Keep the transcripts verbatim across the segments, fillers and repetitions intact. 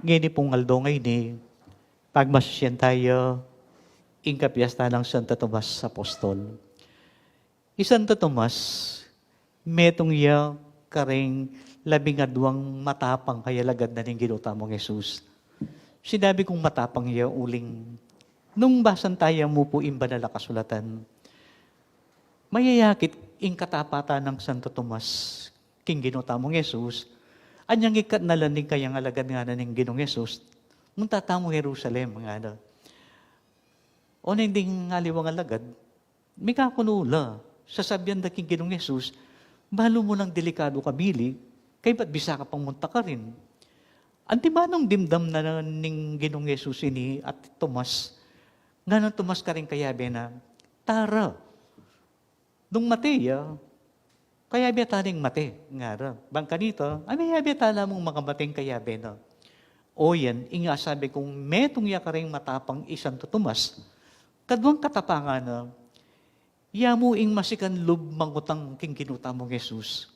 Ngeni pung aldo ngeni, pagmasisyan tayu ing kapiestan nang Santo Tomas Apostol. I Santo Tomas, metung ya karing labing adwang matapang a alagad na ning Ginu tamung Jesus. Sinabi kung matapang ya uling nung basan tayu mu pu ing Banal a Kasulatan, mayayakit ing katapatan nang Santo Tomas king Ginu tamung Jesus. Anyang ikatna la ning kayang alagad ngana ning Ginung Jesus, munta tamu Jerusalem, ngana. Oneng ding aliwang alagad, mikakunu la, sasabian da king Ginung Jesus, balu mu nang delikadu ka bili, kaybat bisa ka pang munta karin. Antimanung dimdam na ning Ginung Jesus ini at Tomas, ngana nang Tomas karing kayabe na, tara, nung mate ya, kayabe ta ning mate, ngara. Bang kanita, a, mayabe ta la mung makamateng kayabe na. O yan, ing asabi kung metung ya karing matapang i Santo Tomas, kadwang katapangan na, ya mu ing masikan lub mangutang king Ginu tamung Jesus.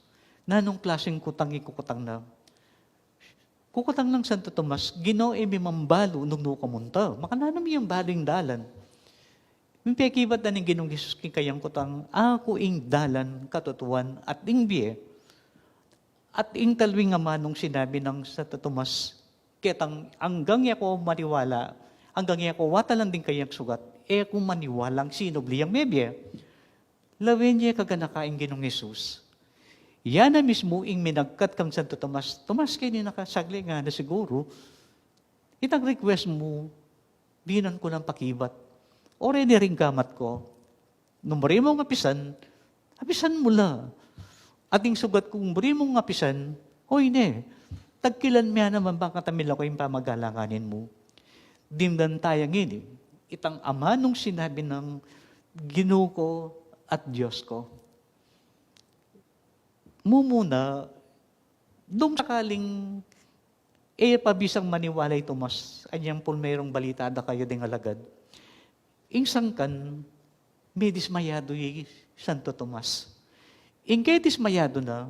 Nanung klaseng kutang ikukutang na? Kukutang nang Santo Tomas, Ginu, e mi man balu nung nu ka munta. Makananu mi yang balu ing dalan? Ing pekibat na ning Ginung Jesus king kayang kutang, aku ing dalan, katutuan, at ing bie. At ing talwing amanung sinabi nang Santo Tomas, ketang anggang e ku maniwala, anggang e ku watalan ding kayang sugat, e ku maniwalang sinubli yang mebie. Lawen ye kaganaka ing Ginung Jesus. Yan na mismu ing minagkat kang Santo Tomas. Tomas, keni na ka sagli, ngana, siguru itang request mu, dinan ku nang pakibat. O reni ring gamat ku, nung buri mung apisan, apisan mu la. At ing sugat kung buri mung apisan, o ine, tagkilan me naman bang katamila ku ing pamagalanganin mu. Dimdan taya ngeni itang amanung sinabi nang Ginu ku at Dios ku. Mumuna, nung sakaling e pa bisang maniwala i Tomas, anyang pulmerung balita da kaya ding alagad. Ing sangkan, medismayadu i Santo Tomas. Ing kedismayadu na,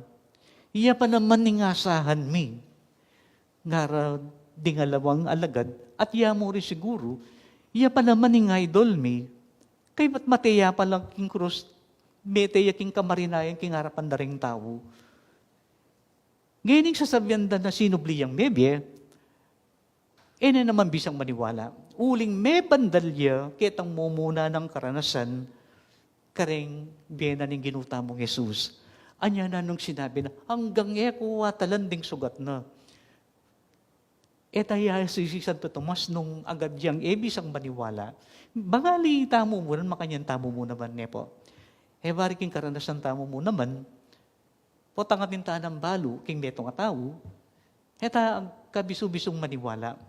iya pa naman ing asahan mi, ngara ding alawang alagad, at ya mu rin siguru, iya pa naman ing idol mi, kaybat mate ya pa la king krus, mete ya king kamarinayan king arapan da ring tau. Ngeni ing sasabian da na sinubli yang mebie, e ne naman bisang maniwala. Uling mebandal ya ketang mumuna nang karanasan karing bie na ning Ginu tamung Jesus. Anya na nung sinabi na, anggang e ku watalan ding sugat na. E taya si, si Santo Tomas nung agad yang e bisang maniwala. Bangali tamu mu nan, makanyan tamu mu naman ne pu. E bari king karanasan tamu mu naman, potang atin ta nang balu king metung a tau, e ta kabisu-bisung maniwala.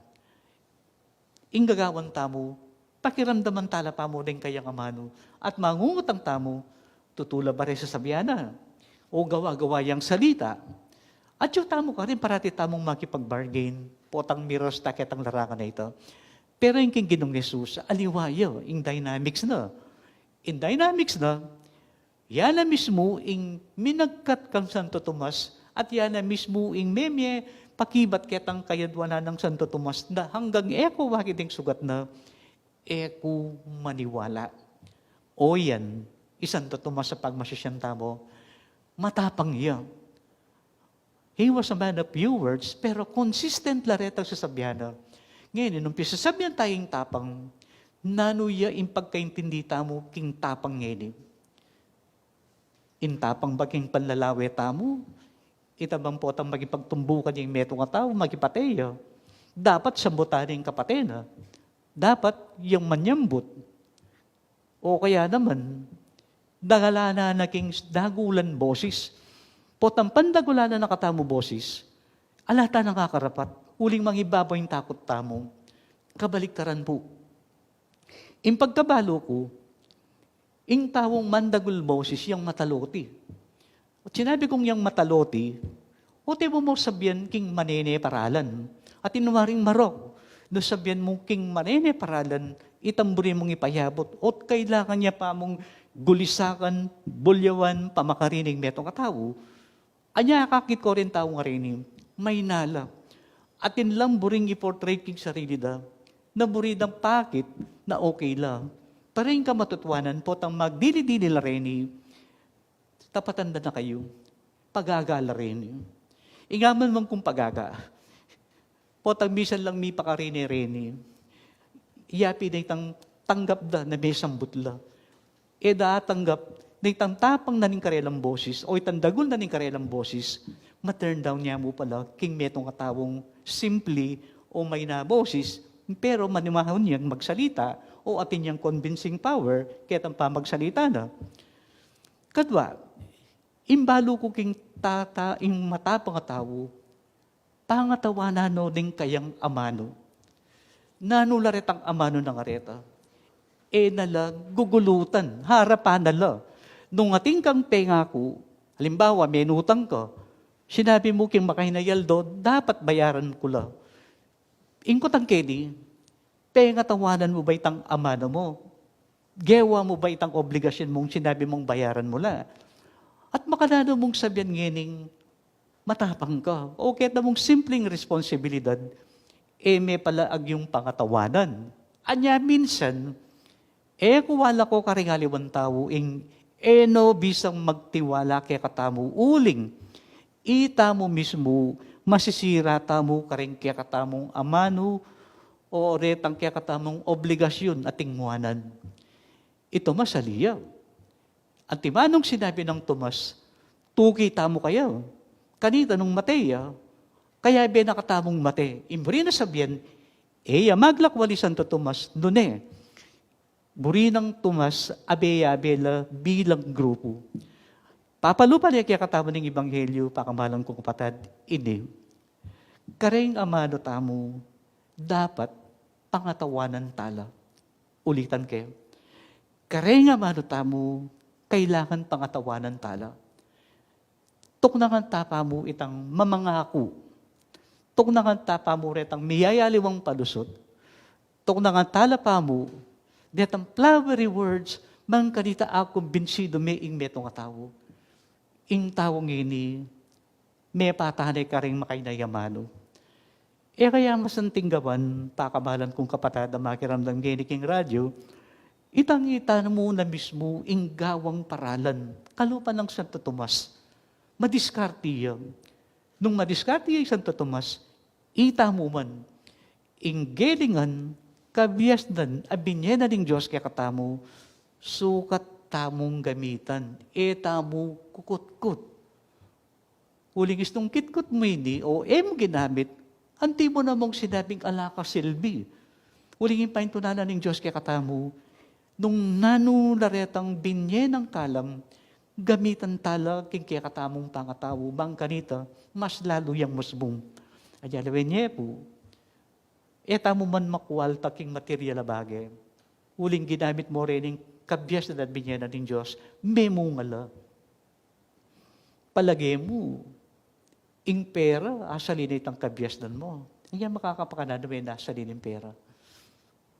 Ing gagawan tamu, pakiramdaman ta la pamu ding kayang amanu, at mangungutang tamu, tutu la ba re sasabian na, o gawa-gawa yang salita. Atyu tamu karin parati tamung makipag-bargain, potang miras ta ketang larangan a ita. Pero ing king Ginung Jesus, aliwa ya ing dynamics na. Ing dynamics na, ya na mismu ing minagkat kang Santo Tomas, at ya na mismu ing memie pakibat ketang kayadwanan nang Santo Tomas na anggang e ku wakit ing sugat na, e ku maniwala. O yan, i Santo Tomas a pagmasisyan tamu, matapang ya. He was a man of few words, pero consistent la retang sasabian na. Ngeni, nung pisasabian taya ing tapang, nanu ya ing pagkaintindi tamu king tapang ngeni? Ing tapang ba king panlalawe tamu? Ita bang potang makipagtumbukan ya ing metung a tau, makipate ya? Dapat sambutan ne ing kapate na. Dapat yang manyambut. O kaya naman, dagulanan na king dagulan bosis. Potang pandagulanan na katamu bosis, ala ta nang akarapat, uling mangibabaw ing takut tamu. Kabaliktaran pu. Ing pagkabalu ku, ing taung mandagul bosis yang mataloti. At sinabi kung yang mataloti, o te mu mu sabian king manene paralan. At inumaring marok, no sabian mu king manene paralan, itang buri mung ipayabut, ot kailangan ya pa mung gulisakan, bulyawan, pamakarin ing metung a tau. Anya akakit ku ring tau ngarini, mainala. Atin lang buring i-portray king sarili da na buri dang pakit na okay la. Pero ing kamatutuanan potang magdili-dili la reni, tapatan da na kayu. Pagaga la reni. Ingaman man kung pagaga. Potang misan lang mipakarini reni. Iya pin itang tanggap da na mesambut la. E da atanggap na itang tapang na ning karelang bosis o itang dagul na ning karelang bosis, ma-turn down ya mu pala king metung a taung simple o mayna bosis, pero manimahun yang magsalita o atin yang convincing power ketang pamagsalita na. Kadwa, imbalu ku king tata, ing matapang a tau, pangatawanan no ding kayang amanu. Nanu la retang amanu nang areta? E na la gugulutan, harapan na la. Nung atin kang pengaku, halimbawa, menutang ka, sinabi mu king makahinayal do, dapat bayaran ku la. Ing kutang keni, pengatawanan mu ba itang amanu mu? Gewa mu ba itang obligasyon mung sinabi mung bayaran mu la? At makananu mung sabian ngening matapang ka o keta mung simpleng responsibilidad, e me pala agyung pangatawanan. Anya minsan, e ku wala ko karing aliwang tau ing e no bisang magtiwala kekatamu uling itamu mismu masisira tamu karing kekatamung amanu o retang kekatamung obligasyun ating muanan. I Tomas ali ya. Antimanung sinabi nang Tomas, tuki tamu kaya. Kanita nung mate ya, kayabe na katamung mate. Ing buri nang sabian, e ya maglakwal i Santo Tomas, nune. Buri nang Tomas, abe-abe la bilang grupu. Papalupa ne kekatamu ning ebanghelyu, pakamalan kung kapatad, ini. Kareng amanu tamu, dapat pangatawanan tala. Ulitan ke. Kareng amanu tamu, kailangan pangatawanan tala. Tuknangan ta pamu itang mamangaku. Tuknangan ta pamu retang miyayaliwang palusut. Tuknangan tala pamu detang flowery words, mangkanita aku kumbinsidu me ing metung a tau. Ing tau ngeni, mepatane karing makainayamanu. E kaya masanting gawan, pakamalan kung kapatad a makiramdam ngeni king radyu, itang itamu na mismu ing gawang paralan, kalupa nang Santo Tomas. Madiskarte ya. Nung madiskarte ya i Santo Tomas, itamu man, ing gelingan, kabiasnan a binye na ning Dios kekatamu, sukat tamung gamitan, e tamu kukutkut. Uling istung kitkut mu ini o e mu ginamit, anti mu namung sinabing ala ka silbi. Uling ing paintunan na ning Dios kekatamu, nung nanu la retang binye nang kalam, gamitan tala king kekatamung pangatau, bang kanita, mas lalu yang musbung. Anya lawen ye pu, e tamu man makualta king material a bage. Uling ginamit mu rening kabiasnan a binye na ning Dios, memunga la. Palage mu, ing pera, asalin itang kabiasnan mu. Anya makakapakananu me na asalin ing pera?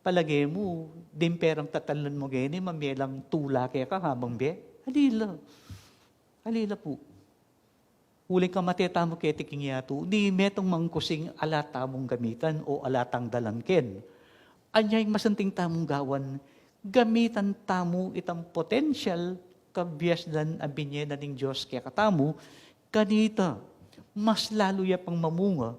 Palage mu, ding perang tatalan mu ngeni, mamye lang tula keka habang bie? Alila. Alila pu. Uling kamate tamu keti king yatu, ni metung mangkusing ala tamung gamitan o ala tang dalan ken. Anya ing masanting tamung gawan, gamitan tamu itang potensyal kabiasnan a binye na ning Dios kekatamu, kanita, mas lalu ya pang mamunga,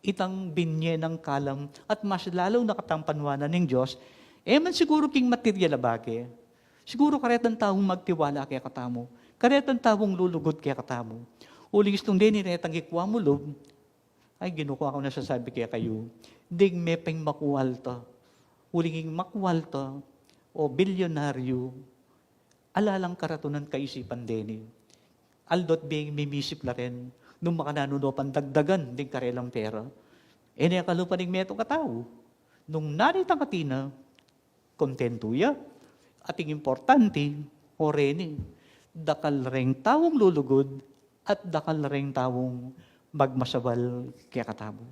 itang binye nang kalam, at mas lalu na katang panuanan ning Dios, e man siguru king material a bage, siguru karetang taung magtiwala kekatamu, karetang taung lulugud kekatamu. Uling istung deni retang ikua mu lub, ay, Ginu, aku na sasabi kekayu, ding me peng makualta, uling ing makualta, o bilyonaryu, ala lang karatunan kaisipan deni. Aldo't beng mimisip la ren, nung makananu no pang dagdagan ding karelang pera. E ne kalupa ning metung a tau. Nung nanu itang atin na, kontentu ya. At ing importante, o reni, dakal reng taung lulugud, at dakal reng taung magmasabal kekatamu.